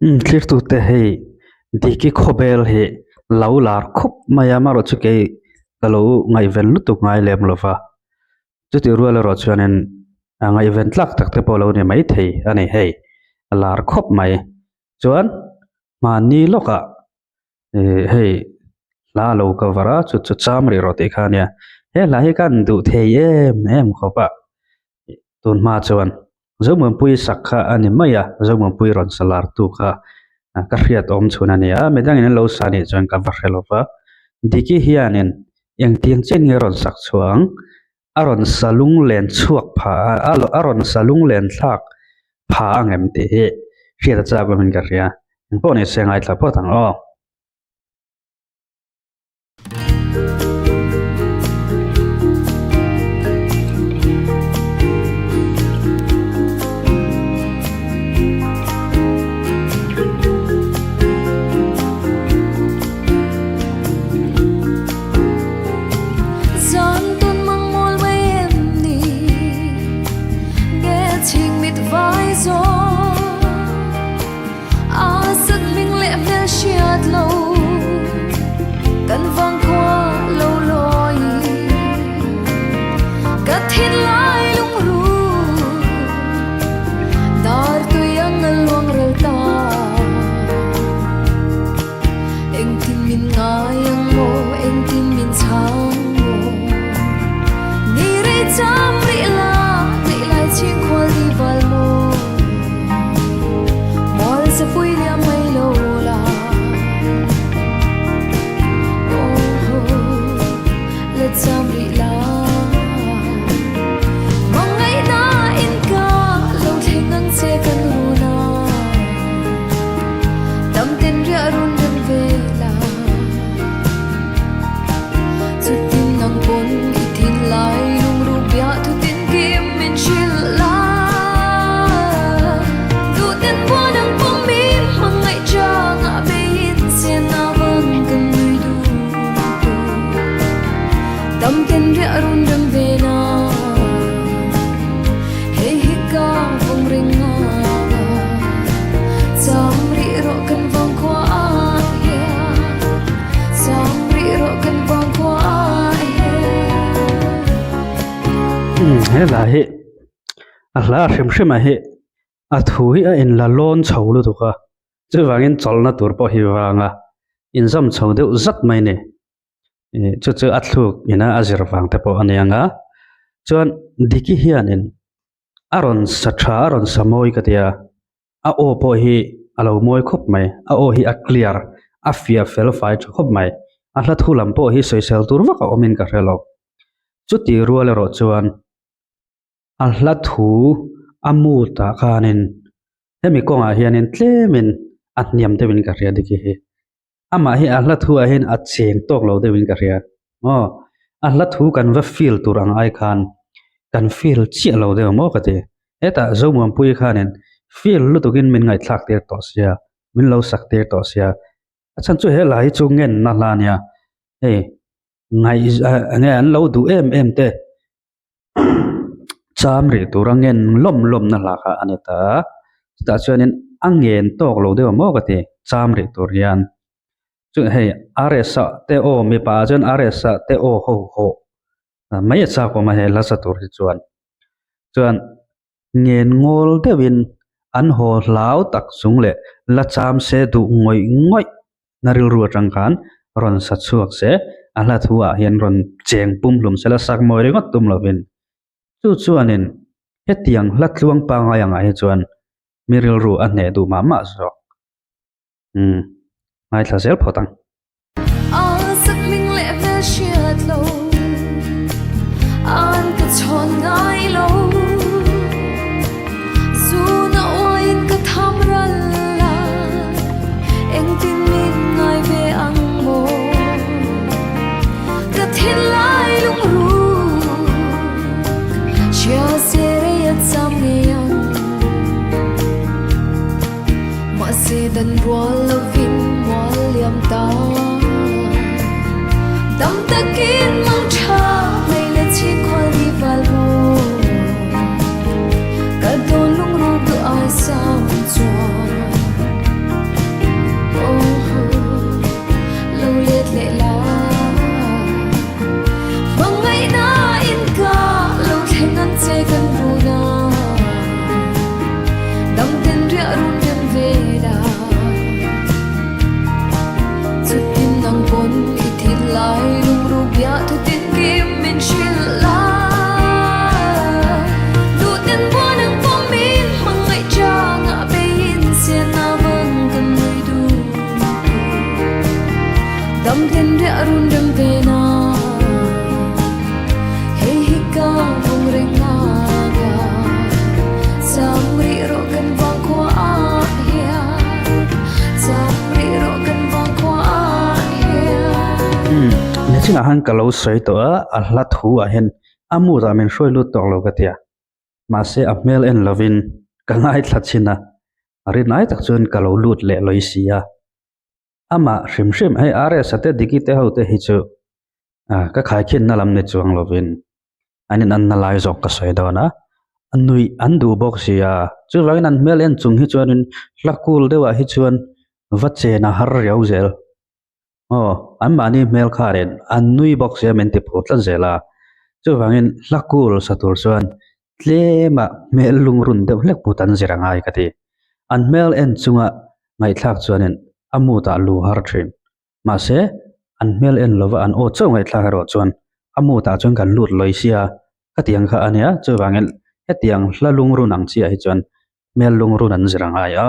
Umm thlirtute hei Diki khawbel hi lo lar khawp mai a amaherawhchu kei ka lo ngaihven lutuk ngai lem lo va chutih rual erawh chuanin a ngaihven tlak tak te pawh a lo ni maithei a ni hei a lar khawp mai chuan hmanni lawkah ih hei hla a lo cover a chu chu cham rih rawh tih kha a nia he hla hi khan duh thei em em khawp a tun hma chuan Zomuanpuii sak kha a ni mai a Zomuanpuii rawn sa lar tu kha ka hriat awm chhun a ni a midangin an lo sa anih chuan ka va hre lo va Diki hianin engtiang chiah nge a rawn sak chhuah ang a rawn sa lunglen chhuak pha a a rawn sa lunglen thlak pha ang em tih hi hriat a chak awmin ka hria engpawh ni se ngaithla phawt ang aw. He hla hi a hla hrim hrim ah hi a thu hi a inla lawn chho lutuk a chuvangin chawlhna tur pawh hi vang a inzawm chho deuh zat mai a ni ih chu chu a thluk ina a zir vang te pawh a ni ang a chuan Diki hianin a rawn sa tha a rawn sa mawi ka ti a a aw pawh hi a lo mawi khawp mai a aw hi a clear a fiah fel fai tha khawp mai a hla thu lam pawh hi sawisel tur vak a awm in ka hre lo chuti rual erawh chuan a hla thu a mood ah khanin hemi kawngah hianin tlemin a hniam deuhin ka hria dik hi. Amah hi a hla thu ah hian a cheng tawk lo deuhin ka hria maw a hla thu kan va feel tur ang ai khan kan feel chiah lo deuh maw ka ti hetah Zomuanpuii khanin feel lutukin min ngaihthlak tir tawh sia min lo sak tir tawh sia a chhan chu he hla hi chu ngenna hla a nia hei ngaih eng nge an lo duh em em te. Cham rih tura ngen lawm lawm na hla kha a ni ta a, chutah chuanin a ngen tawk lo deuh maw ka ti cham rih tur hian chu hei RS-a te aw mipa ah chuan RS-a te aw ho hawh mai a chak awm a hei hla sa tur hi chuan chuan ngen ngawl deuhin an haw hlau tak chung leh la cham se duh ngawih ngawih na rilru atang khan rawn sa chhuak se a hla thu ah hian rawn cheng pum hlum se la sak mawi ringawt tum lovin chu chuanin hetiang hla tluang pangngai angah hi chuan mi rilru a hneh duh mah mah zawk umm ngaithla zel phawt ang. run rem ve na hei hi ka vawng reng anga cham rih rawh kan vang khua ah hian cham rih rawh kan vang khua ah hian. Nichinah khan ka lo sawi tawh a, a hla thu ah hian a mood ah min hruai lut tawk lo ka ti a. Mahse a hmel en lovin ka ngaithla chhin a, a rinai tak chuan ka lo lut leh lawi si a. Amah hrim hrim hei RS-a te Diki te ho te hi chu ka khaikhinna lam ni chuang lovin an inanna lai zawk ka sawi dawn a, nuih an duh bawk si a, chuvangin an hmel en chung hi chuanin hla cool deuhah hi chuan va chen a har riau zel. Aw, anmahni hmel kharin an nui bawk sia min ti phur tlat zel a, chuvangin hla cool sa tur chuan tlema hmel lungrun deuh hlek put an zir a ngai ka ti. An hmel en chunga ngaihthlak chuanin a mood ah lu har thin. Mahse, an hmel en lova an aw chauh ngaihthlak erawh chuan a mood ah chuan kan lut lawi sia ka ti ang kha a nia, chuvangin hetiang hla lungrun ang chiah hi chuan hmel lungrun an zir a ngai a.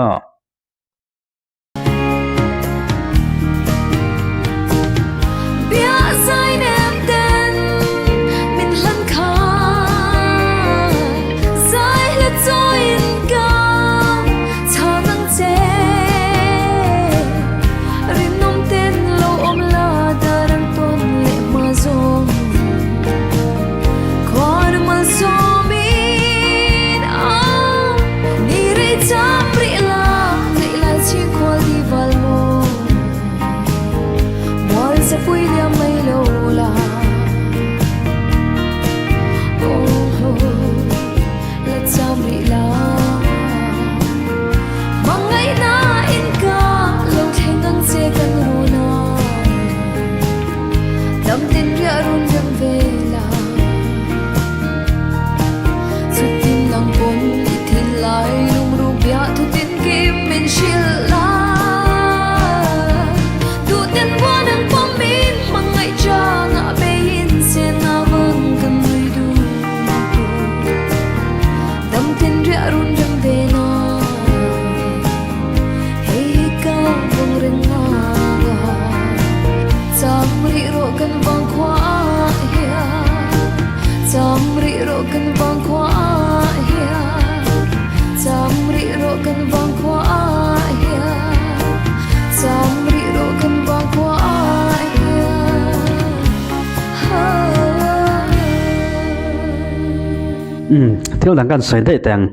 Umm thil dang kan sawi daih teh ang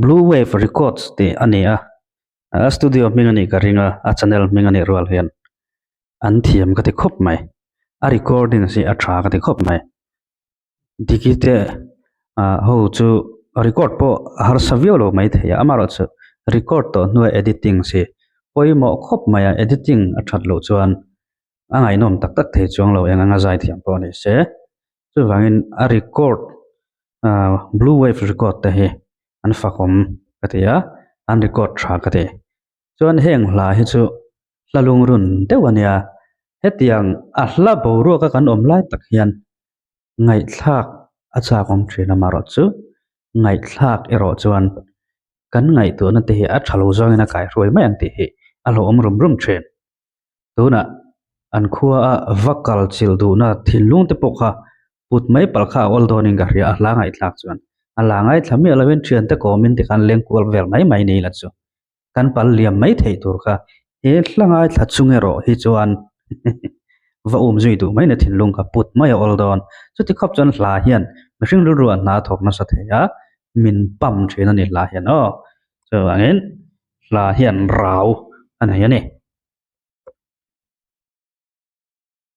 Blue Wave Records tih a ni a a studio hming a nih ka ring a a channel hming a nih rual hian an thiam ka ti khawp mai a recording hi a tha ka ti khawp mai. Diki te ah ho chu record pawh a harsa viau lo mai thei a amaherawhchu record tawh hnua editing si pawimawh khawp mai a editing a that loh chuan a ngaihnawm tak tak thei chuang lo eng anga zai thiam pawh a ni se chuvangin a record ah blue wave record te hi an fakawm ka ti a an record tha ka ti. Chuan heng hla hi chu hla lungrun deuh a nia, hetiang a hla boruaka kan awm lai tak hian ngaihthlak a chak awm thin amaherawh chu ngaihthlak erawh chuan kan ngaihtuahna te hi a tha lo zawngin a kaihruai mai ang tih hi a hlauhawm rum rum thin. Tunah an khua a va kal chilh duhna thinlung te pawh kha put mai palh kha a awl dawnin ka hria a hla ngaihthlak chuan a la ngaithla miah lovin thiante kawmin tikhan lengkual vel mai mai ni ila chu. Kan pal liam mai theih tur kha he hla ngaithla chung erawh hi chuan va um zui duh mai na thinlung kha put mai a awl dawn. Chuti khawp chuan hla hian mihring rilru ah hna a thawk nasa thei a, min pump thin a ni hla hian aw. Chuvangin hla hian rau a nei a ni.